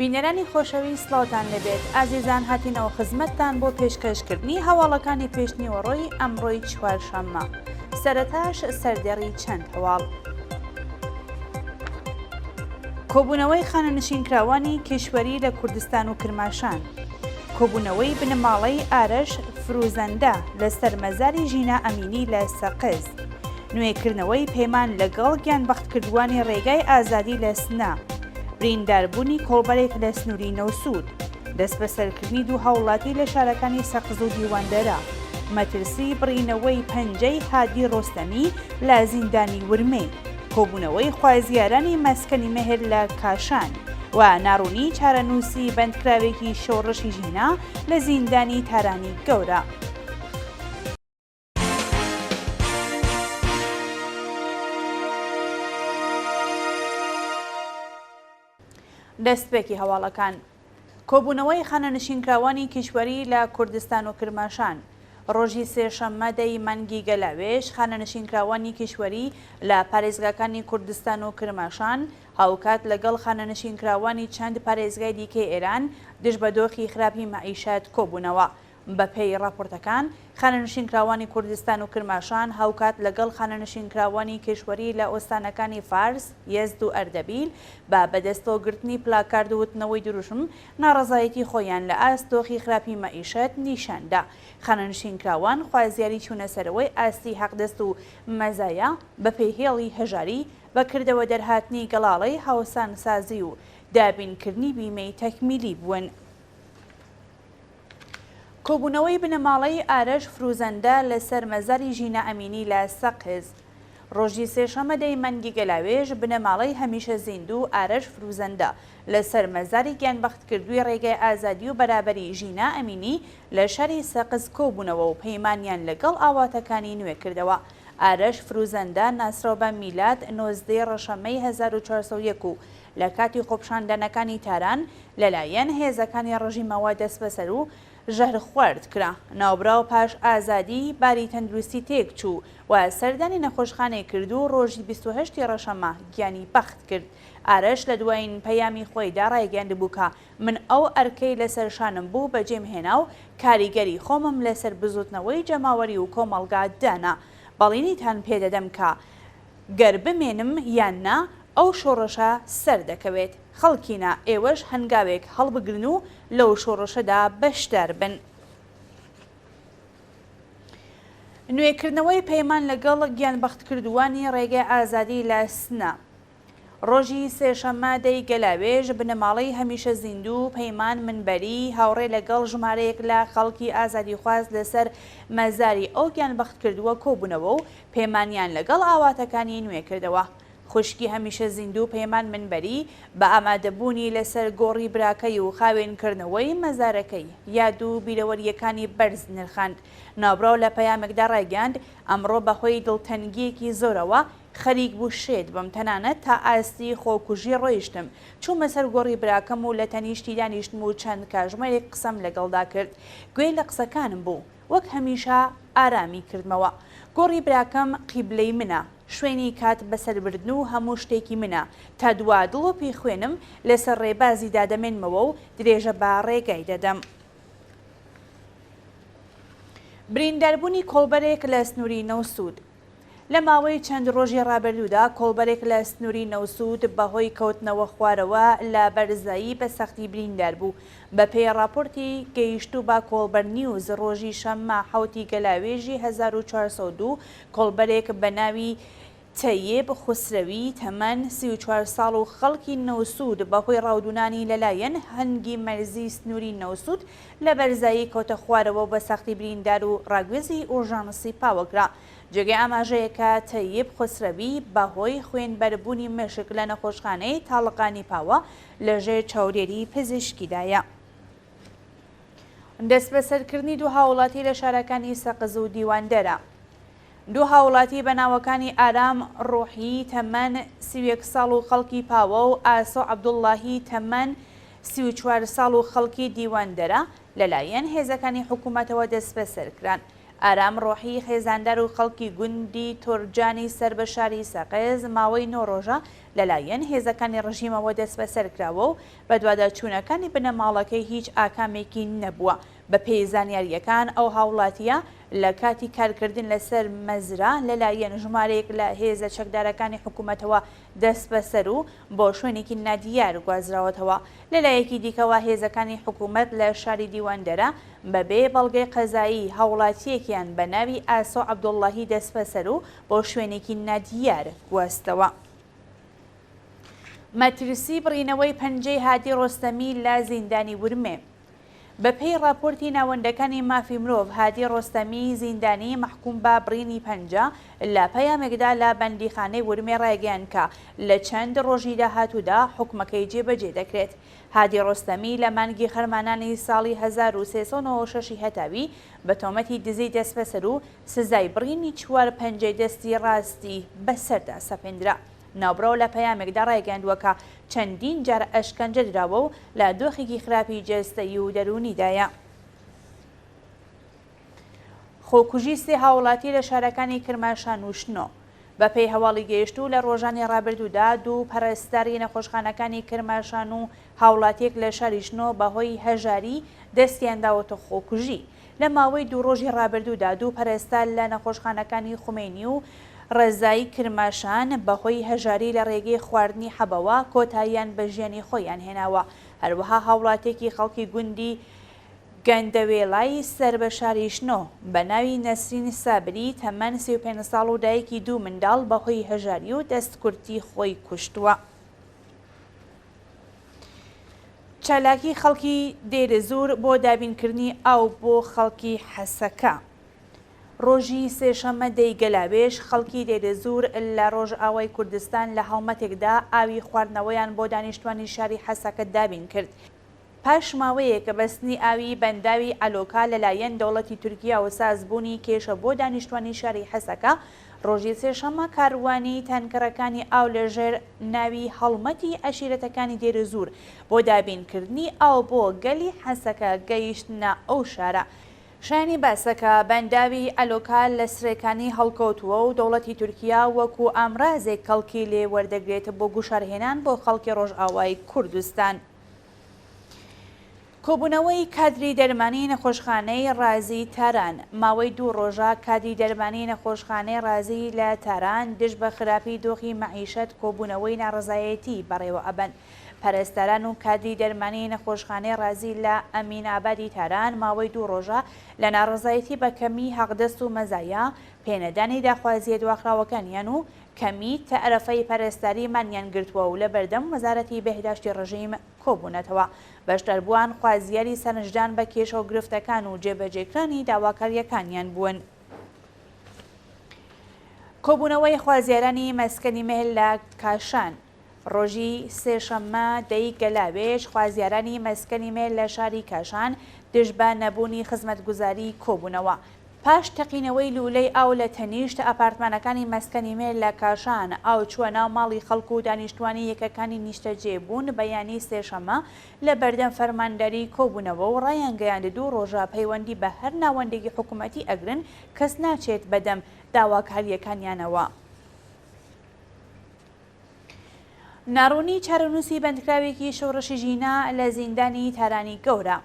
بینەرانی خۆشەویست سڵاوتان لێبێت ئازیزان هاتینەوە خزمەتتان بۆ پێشکەشکردنی هەواڵەکانی پێشنیوەڕۆی ئەمڕۆی چوارشەممە سەرەتاش سەردێڕی چەند هەواڵ. کۆبوونەوەی خانەنشینکراوانی کیشوەری لە کوردستان و کرماشان. کۆبوونەوەی بنەماڵەی ئارەش فروزەندە لەسەر مەزاری ژینا ئەمینی لە سەقز. نوێکردنەوەی پەیمان لەگەڵ گیانبەختکردووانی ڕێگای ئازادی لە سنە. برینداربوونی کۆڵبەرێک لە سنووری نەوسوود. دەستبەسەرکردنی دوو هاوڵاتی لە شارەکانی سەقز و دیواندەرە. مەترسی بڕینەوەی پەنجەی هادی ڕۆستەمی لە زیندانی ورمێ. کۆبوونەوەی خوازیارانی مەسکەنی مێهر لە کاشان و ناڕوونی چارەنووسی بەندکراوێکی شۆڕشی ژینا لە زیندانی تارانی گەورە. دەستپێکی هەواڵەکان کۆبوونەوەی خانەنشینکراوانی کیشوەری لە کوردستان و کرماشان ڕۆژی سێشەممە دە ی مانگی گەلاوێژ خانەنشینکراوانی کیشوەری لە پارێزگاکانی کوردستان و کرماشان هاوکات لەگەڵ خانەنشینکراوانی چەند پارێزگای دیکەی ئێران دژ بە دۆخی خراپی مەعیشەت کۆبوونەوە. بەپێی ڕاپۆرتەکان، خانەنشینکراوانی کوردستان و کرماشان هاوکات لەگەڵ خانەنشینکراوانی کیشوەری لە ئوستانەکانی فارس، یەزد و ئەردەبیل بە بەدەستەوەگرتنی پلاکارد و وتنەوەی دروشم ناڕەزایەتی خۆیان لە ئاست دۆخی خراپی مەعیشەت نیشان دا. خانەنشینکراوان خوازیاری چوونەسەرەوەی ئاستی حەقدەست و مەزایا بەپێی هێڵی هەژاری، بە کردەوە دەرهاتنی گەڵاڵەی هاوسانسازی و دابینکردنی بیمەی تەکمیلی بوون. کۆبوونەوەی بنەماڵەی ئارەش فروزەندە لەسەر مەزاری ژینا ئەمینی لە سەقز. ڕۆژی سێشەممە دەی مانگی گەلاوێژ بنەماڵەی هەمیشە زیندوو ئارەش فروزەندە لەسەر مەزاری گیانبەختکردووی ڕێگای ئازادی و بەرابەری ژینا ئەمینی لە شاری سەقز کۆبوونەوە و پەیمانیان لەگەڵ ئاواتەکانی نوێ کردەوە. ئارەش فروزەندە ناسراو بە میلاد نۆزدەی ڕەشەمەی 1401 و لە کاتی خۆپیشاندانەکانی تاران لەلایەن هێزەکانی ڕژیمەوە دەستبەسەر و ژەهرخوارد کرا. ناوبراو پاش ئازادی، باری تەندروستی تێکچوو و سەردانی نەخۆشخانەی کرد و ڕۆژی 28 ی ڕەشەمە گیانی بەخت کرد. ئارەش لە دوایین پەیامی خۆیدا ڕایگەیاندبوو کە من ئەو ئەرکەی لەسەر شانم بوو بەجێم هێنا و کاریگەری خۆمم لەسەر بزووتنەوەی جەماوەری و کۆمەڵگا دانا. بەڵینیتان پێدەدەم کە گەر بمێنم یان نا، ئەو شۆڕشە سەردەکەوێت. خەڵکینە، ئێوەش هەنگاوێک هەڵبگرن و لەو شۆڕشەدا بەشدار بن. نوێکردنەوەی پەیمان لەگەڵ گیانبەختکردووانی ڕێگای ئازادی لە سنە. ڕۆژی سێشەممە دە ی گەلاوێژ، بنەماڵەی هەمیشە زیندوو، پەیمان منبەری، هاوڕێ لەگەڵ ژمارەیەک لە خەڵکی ئازادیخواز لەسەر مەزاری ئەو گیانبەختکردووە کۆبوونەوە و پەیمانیان لەگەڵ ئاواتەکانی نوێ کردەوە. خوشکی هەمیشە زیندوو پەیمان منبەری، بە ئامادەبوونی لەسەر گۆڕی براکەی و خاوێنکردنەوەی مەزارەکەی، یاد و بیرەوەرییەکانی بەرز نرخاند. ناوبراو لە پەیامێکدا ڕایگەیاند، ئەمڕۆ بەهۆی دڵتەنگییەکی زۆرەوە خەریک بوو شێت بم، تەنانەت تا ئاستی خۆکوژی ڕۆیشتم. چوومە سەر گۆڕی براکەم و لە تەنیشتی دانیشتم و چەند کاژمێرێک قسەم لەگەڵدا کرد. گوێی لە قسەکانم بوو. وەک هەمیشە ئارامی کردمەوە. گۆڕی براکەم قیبلەی منە، شوێنی کات بەسەربردن و هەموو شتێکی منە، تا دوا دڵۆپی خوێنم لەسەر ڕێبازیدا دەمێنمەوە و درێژە بە ڕێگای دەدەم. برینداربوونی کۆڵبەرێک لە سنووری نەوسوود. لە ماوەی چەند ڕۆژی ڕابردوودا کۆڵبەرێک لە سنووری نەوسوود بەهۆی کەوتنەوە خوارەوە لە بەرزایی بە سەختی بریندار بوو. بەپێی ڕاپۆرتی گەیشتوو بە کۆڵبەر نیوز ڕۆژی شەممە حەوتی گەلاوێژی 1402 کۆڵبەرێک بە ناوی تەیب خوسرەوی تەمەن 34 ساڵ و خەڵکی نەوسوود بەهۆی ڕاودوونانی لەلایەن هەنگی مەرزی سنووری نەوسوود لە بەرزایی کەوتە خوارەوە و بە سەختی بریندار و ڕاگوێزی ئورژانسی پاوە کرا. جێگەی ئاماژەیە کە تەیب خوسرەوی بە هۆی خوێنبەربوونی مێشک لە نەخۆشخانەی تاڵقانی پاوە لە ژێر چاودێری پزیشکیدایە. دەستبەسەرکردنی دوو هاوڵاتی لە شارەکانی سەقز و دیواندەرە. دوو هاوڵاتی بە ناوەکانی ئارام ڕوحی تەمەن 31 ساڵ و خەڵکی پاوە و ئاسۆ عەبدوڵڵاهی تەمەن 34 ساڵ و خەڵکی دیواندەرە لەلایەن هێزەکانی حکوومەتەوە دەستبەسەر کران. ئارام ڕۆحی خێزاندار و خەڵکی گوندی تۆرجانی سەر بە شاری سەقز ماوەی نۆ ڕۆژە لەلایەن هێزەکانی ڕژیمەوە دەستبەسەر کراوە و بەدواداچوونەکانی بنەماڵەکەی هیچ ئاکامێکی نەبووە. بەپێی زانیارییەکان ئەو هاوڵاتییە لە کاتی کارکردن لەسەر مەزرا لەلایەن ژمارەیەک لە هێزە چەکدارەکانی حکوومەتەوە دەستبەسەر و بۆ شوێنێکی نادیار گوازراوەتەوە. لەلایەکی دیکەوە هێزەکانی حکوومەت لە شاری دیواندەرە بەبێ بەڵگەی قەزایی هاوڵاتییەکیان بە ناوی ئاسۆ عەبدوڵڵاهی دەستبەسەر و بۆ شوێنێکی نادیار گواستەوە. مەترسی بڕینەوەی پەنجەی هادی ڕۆستەمی لە زیندانی ورمێ. بەپێی ڕاپۆرتی ناوەندەکانی مافی مرۆڤ، هادی ڕۆستەمی زیندانیی مەحکووم بە بڕینی پەنجە لە پەیامێکدا لە بەندیخانەی ورمێ ڕایگەیاند کە لە چەند ڕۆژی داهاتوودا حوکمەکەی جێبەجێ دەکرێت. هادی ڕۆستەمی لە مانگی خەرمانانی ساڵی 1396 ی هەتاوی بە تۆمەتی دزی دەستبەسەر و سزای بڕینی چوار پەنجەی دەستی ڕاستی بەسەردا سەپێندرا. ناوبراو لە پەیامێکدا ڕایگەیاندووە کە چەندین جار ئەشکەنجە دراوە و لە دۆخێکی خراپی جەستەیی و دەروونیدایە. خۆکوژی سێ هاوڵاتی لە شارەکانی کرماشان و شنۆ. بەپێی هەواڵی گەیشتوو لە ڕۆژانی ڕابردوودا دوو پەرستاری نەخۆشخانەکانی کرماشان و هاوڵاتیەک لە شاری شنۆ بەهۆی هەژاری دەستیان داوەتە خۆکوژی. لە ماوەی دوو ڕۆژی ڕابردوودا دوو پەرستار لە نەخۆشخانەکانی خومەینی و ڕەزای کرماشان بەهۆی هەژاری لە ڕێگەی خواردنی حەبەوە کۆتاییان بە ژیانی خۆیان هێناوە. هەروەها هاوڵاتیەکی خەڵکی گوندی گەندەوێڵای سەر بە شاری شنۆ بە ناوی نەسرین سابری تەمەن 35 ساڵ و دایکی دوو منداڵ بەهۆی هەژاری و دەستکورتی خۆی کوشتووە. چالاکی خەڵکی دێرەزوور بۆ دابینکردنی ئاو بۆ خەڵکی حەسەکە. ڕۆژی سێشەممە دەی گەلاوێژ، خەڵکی دێرەزوور لە ڕۆژئاوای کوردستان لە هەڵمەتێکدا ئاوی خواردنەوەیان بۆ دانیشتوانی شاری حەسەکە دابین کرد. پاش ماوەیەک بەستنی ئاوی بەنداوی عەلۆکا لەلایەن دەوڵەتی تورکیا و سازبوونی کێشە بۆ دانیشتوانی شاری حەسەکە، ڕۆژی سێشەممە کاروانی تانکەرەکانی ئاو لەژێر ناوی هەڵمەتی عەشیرەتەکانی دێرەزوور بۆ دابینکردنی ئاو بۆ گەلی حەسەکە گەیشتنە ئەو شارە. شایانی باسە کە بەنداوی عەلۆکا لە سرێکانی هەڵکەوتووە و دەوڵەتی تورکیا وەکوو ئامرازێک کەڵکی لێ وەردەگرێت بۆ گوشارهێنان بۆ خەڵکی ڕۆژئاوای کوردستان. کۆبوونەوەی کادری دەرمانی نەخۆشخانەی ڕازی تاران ماوەی دوو ڕۆژە کادری دەرمانی نەخۆشخانەی ڕازی لە تاران دژ بە خراپی دۆخی مەعیشەت کۆبوونەوەی ناڕەزایەتی بەڕێوە ئەبەن. پەرستاران و کادری دەرمانی نەخۆشخانەی ڕازی لە ئەمین ئابادی تاران ماوەی دوو ڕۆژە لە ناڕەزایەتی بە کەمی حەقدەست و مەزایا، پێنەدانی داخوازییە دواخراوەکانیان و کەمی تەعرەفەی پەرستاری مانیان گرتووە و لەبەردەم وەزارەتی بێهداشتی ڕژیم کۆبوونەتەوە. بەشداربووان خوازیاری سەرنجدان بە کێشە و گرفتەکان و جێبەجێکرانی داواکارییەکانیان بوون. کۆبوونەوەی خوازیارانی مەسکەنی مێهر لە کاشان. ڕۆژی سێشەممە دە ی گەلاوێژ، خوازیارانی مەسکەنی مێهر لە شاری کاشان دژ بە نەبوونی خزمەتگوزاری کۆبوونەوە. پاش تەقینەوەی لوولەی ئاو لە تەنیشت ئاپارتمانەکانی مەسکەنی مێهر لە کاشان، ئاو چووە ناو ماڵی خەڵک و دانیشتووانی یەکەکانی نیشتەجێبوون بەیانی سێشەممە لە بەردەم فەرمانداری کۆبوونەوە و ڕایانگەیاند دوو ڕۆژە پەیوەندی بە هەر ناوەندێکی حکومەتی ئەگرن کەس ناچێت بەدەم داواکارییەکانیانەوە. ناڕوونی چارەنووسی بەندکراوێکی شۆڕشی ژینا لە زیندانی تارانی گەورە.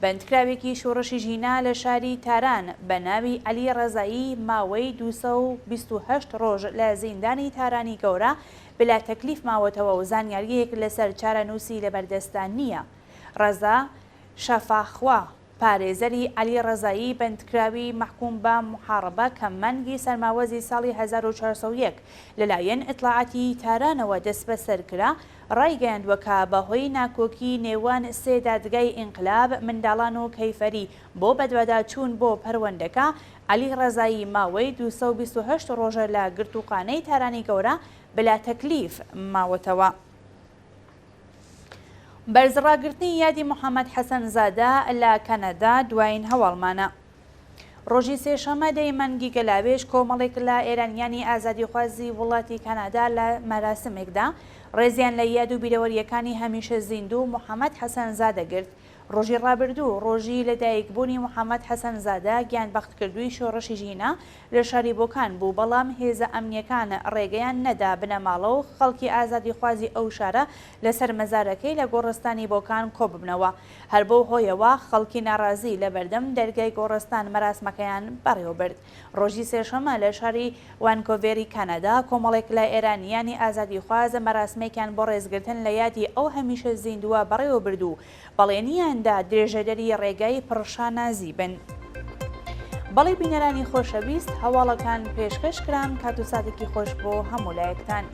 بەندکراوێکی شۆڕشی ژینا لە شاری تاران بە ناوی عەلی ڕەزایی ماوەی 228 ڕۆژ لە زیندانی تارانی گەورە بلا تەکلیف ماوەتەوە و زانیارییەک لەسەر چارەنووسی لەبەردەستدا نییە. ڕەزا شەفاخوا، پارێزەری عەلی ڕەزایی بەندکراوی مەحکووم بە موحاڕبە کە مانگی سەرماوەزی ساڵی 1401 لەلایەن ئیتڵاعاتی تارانەوە دەستبەسەر کرا، ڕایگەیاندووە کە بە هۆی ناکۆکی نێوان سێ دادگای ئینقلاب، منداڵان و کەیفەری بۆ بەدواداچوون بۆ پەروەندەکە، عەلی ڕەزایی ماوەی 228 ڕۆژە لە گرتووخانەی تارانی گەورە بلا تەکلیف ماوەتەوە. بەرزڕاگرتنی یادی محەمەد حەسەن زادە لە کەنەدا دوایین هەواڵمانە. ڕۆژی سێشەممە دەی مانگی گەلاوێژ کۆمەڵێک لە ئێرانیانی ئازادیخوازی وڵاتی کەنەدا لە مەراسمێکدا ڕێزیان لە یاد و بیرەوەرییەکانی هەمیشە زیندوو محەمەد حەسەن زادە گرت. ڕۆژی ڕابردوو ڕۆژی لەدایکبوونی محەممەد حەسەنزادە گیانبەختکردووی شۆڕشی ژینا لە شاری بۆکان بوو، بەڵام هێزە ئەمنییەکان ڕێگەیان نەدا بنەماڵە و خەڵکی ئازادیخوازی ئەو شارە لەسەر مەزارەکەی لە گۆڕستانی بۆکان کۆببنەوە. هەر بەو هۆیەوە خەڵکی ناڕازی لە بەردەم دەرگای گۆڕستان مەراسمەکەیان بەڕێوەبرد. ڕۆژی سێشەممە لە شاری وانکۆڤێری کانادا کۆمەڵێک لە ئێرانییانی ئازادیخواز مەراسمێکیان بۆ ڕێزگرتن لە یادی ئەو هەمیشە زیندووە بەڕێوەبرد و بەڵێنیان دا درێژەدەری ڕێگای پڕ شانازی بن. بەڵی بینەرانی خۆشەویست هەواڵەکان پێشکەش کران کات و ساتێکی خۆش بۆ هەموو لایەکتان.